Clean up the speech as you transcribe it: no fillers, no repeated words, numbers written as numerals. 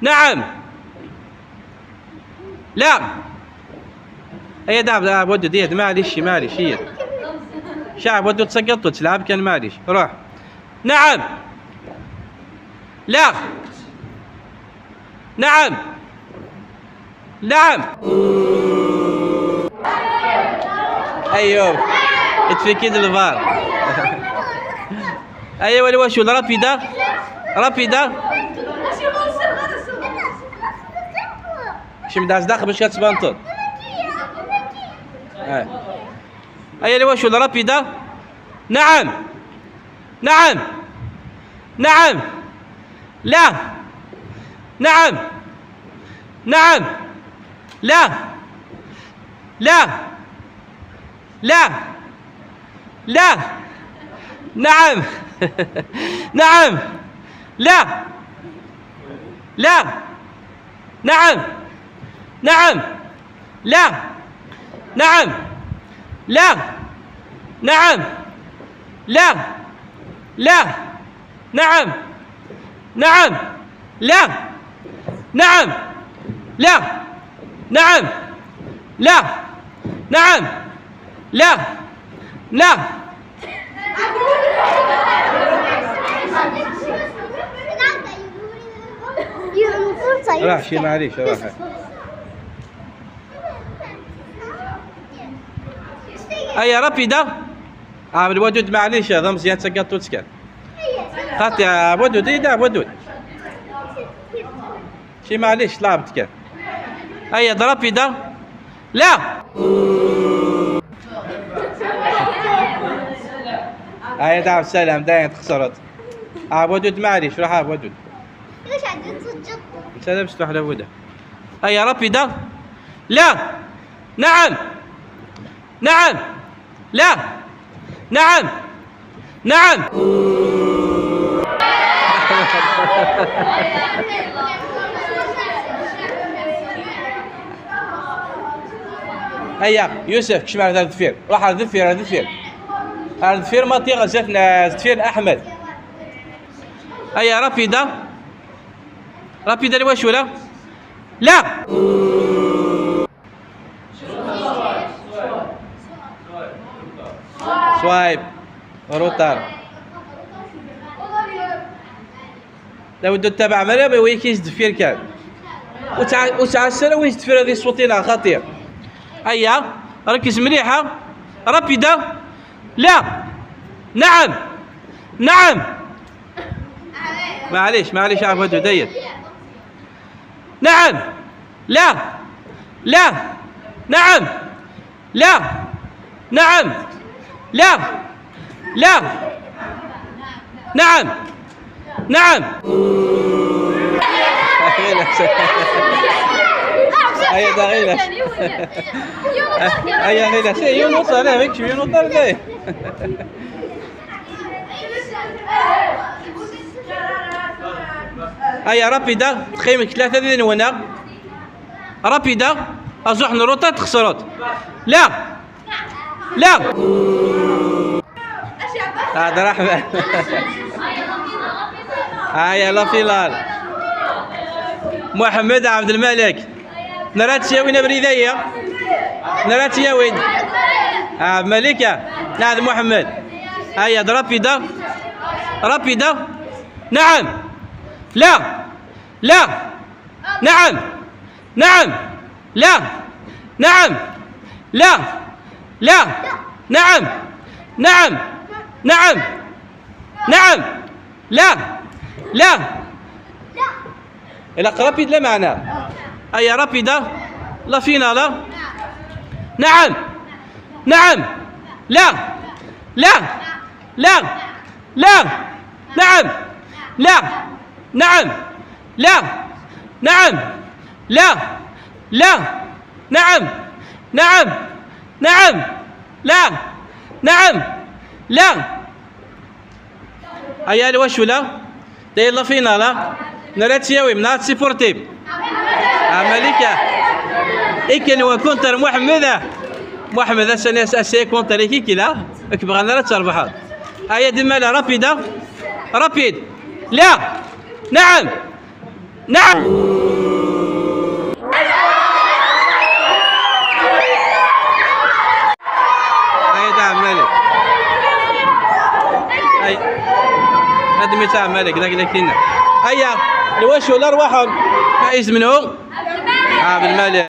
نعم. لا. هيا دعب ودو ديت معليش معليش هي شعب ودو تسقط وتلعب كان معليش روح. نعم. لا. نعم. نعم. ايوه اتفكيد الفار. ايوا الوشو رابيدا رابيدا شي مداز داخل باش كتبانطل. ايوا الوشو رابيدا. نعم. نعم. نعم. لا. نعم. نعم. لا. لا. لا. لا. نعم. نعم. لا. لا. نعم. نعم. لا. نعم. لا. نعم. لا. لا. نعم. نعم. لا. نعم. لا. نعم. لا. نعم. لا. لا. راح شي معليش راح. هيا رابيدا. الودود معليش هذا مزيان تسقط وتسكن. خاطي ودود اي ودود. شي معليش لعبت كان. هيا رابيدا. لا. هيا دعم السلام داين تخسرت. ودود معليش روح ودود. ليش عندك تسجل؟ انت لابس تروح لوده. هيا رابيدا. لا. نعم. نعم. لا. نعم. نعم. هيا يوسف كش مع الذفير راح على الذفير على الذفير على الذفير ما طيغ زفنا الذفير احمد. هيا رابيدا رابيدا لواش ولا لا. سوايب روتار لو ودو تبع مريم وي كيش دفير كان وتعسر وين دفير هذه الصوتينا خطير. هيا ركز مليحة رابيدا. لا. نعم. نعم. معليش معليش عفوا ديت. نعم. لا. لا. نعم. لا. نعم. لا. لا. نعم. نعم. هيا دغيلة هيا غيلة سي يونس انا هيك يونس طار. هيا رابيدا تخيمك ثلاثة ذين ونا رابيدا أزوح نروطا تخسرت. لا. لا. هذا رحمة. هيا لا فيلال محمد عبد الملك نرات وين بريدية نرات وين ملكة لا هذا محمد. هيا رابيدا رابيدا. نعم. لا. لا. نعم. نعم. لا. نعم. لا. لا. نعم. نعم. نعم. نعم. لا. لا. إلا rapide لا معنى. هيا rapide la finale. نعم. نعم. لا. لا. لا. لا. نعم. لا. نعم. لا. نعم. لا. لا. نعم. نعم. نعم. لا. نعم. لا. هيا الواش ولا داير la finale نرات ياوي من سيبورتي ملكة إكن وكونتر محمد محمد سنة سي كونتر كي كلا كبغانا راه تربح. هيا دمالا rapide rapide. لا. نعم. نعم. هاي مالك. هاي هذا متاع مالك ذاك لكن هيا الواش ولا ارواحهم فايز منهم عبد الملك.